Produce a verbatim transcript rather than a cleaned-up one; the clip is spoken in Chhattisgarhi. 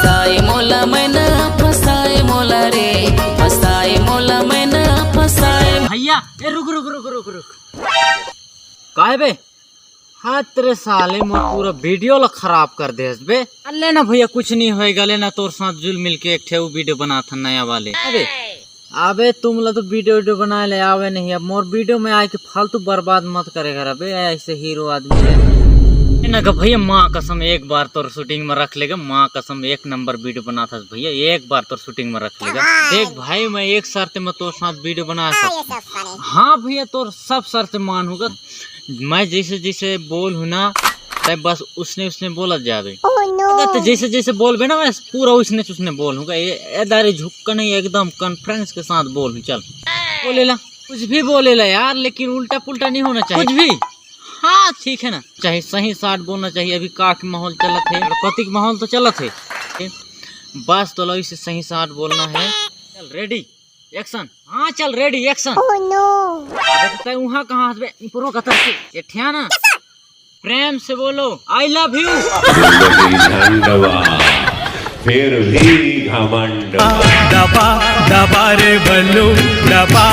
फसाए मोला मैना, फसाए मोला रे, फसाए मोला मैना, फसाए। भैया, ए, रुक, रुक, रुक, रुक, रुक। काहे बे? हाथ रे साले, मोर पूरा वीडियो ला खराब कर देस बे। अरे लेना भैया, कुछ नहीं होएगा, लेना तोर साथ जुल मिल के एक ठे वीडियो बनाथन नया वाले। अबे, अबे तुम ला तो वीडियो वीडियो बनाए ले आवे नहीं, अब मोर वीडियो में आए के फालतू बर्बाद मत करे कर बे, ऐसे हीरो आदमी ले। ना का भैया, माँ कसम एक बार तोर शूटिंग में रख लेगा, माँ कसम एक नंबर वीडियो बनाथस भैया, एक बार तोर शूटिंग में रख लेगा। देख भाई, मैं एक शर्त में तोर साथ वीडियो बना सकता हूँ। हाँ भैया, तोर सब शर्त मानूंगा। मैं जैसे जैसे बोलहूँ ना, तब बस उसने उसने बोलत जाबे। अगर तो जैसे जैसे बोलबे ना, मैं पूरा उसने उसने बोलूंगा। ए, ए दारी झुक के नहीं, एकदम कॉन्फिडेंस के साथ बोलूँ। चल, बोलेला, कुछ भी बोलेला यार, लेकिन उल्टा पुल्टा नहीं होना चाहिए कुछ भी। हाँ, ठीक है ना, चाहे सही साट बोलना चाहिए। अभी का के माहौल चलत है, गणपति के माहौल तो चलत है। बस तो लो, इसे सही साट बोलना है। चल, रेडी, एक्शन। हाँ, चल, रेडी, एक्शन। अबे तो तै उहाँ कहाँ हस बे? ऊपरो कतर के, ये ठिया ना। प्रेम से बोलो, "I love you।" जिंदगी झंडवा, फिर भी घमंडवा। दबा दबा रे बल्लू, दबा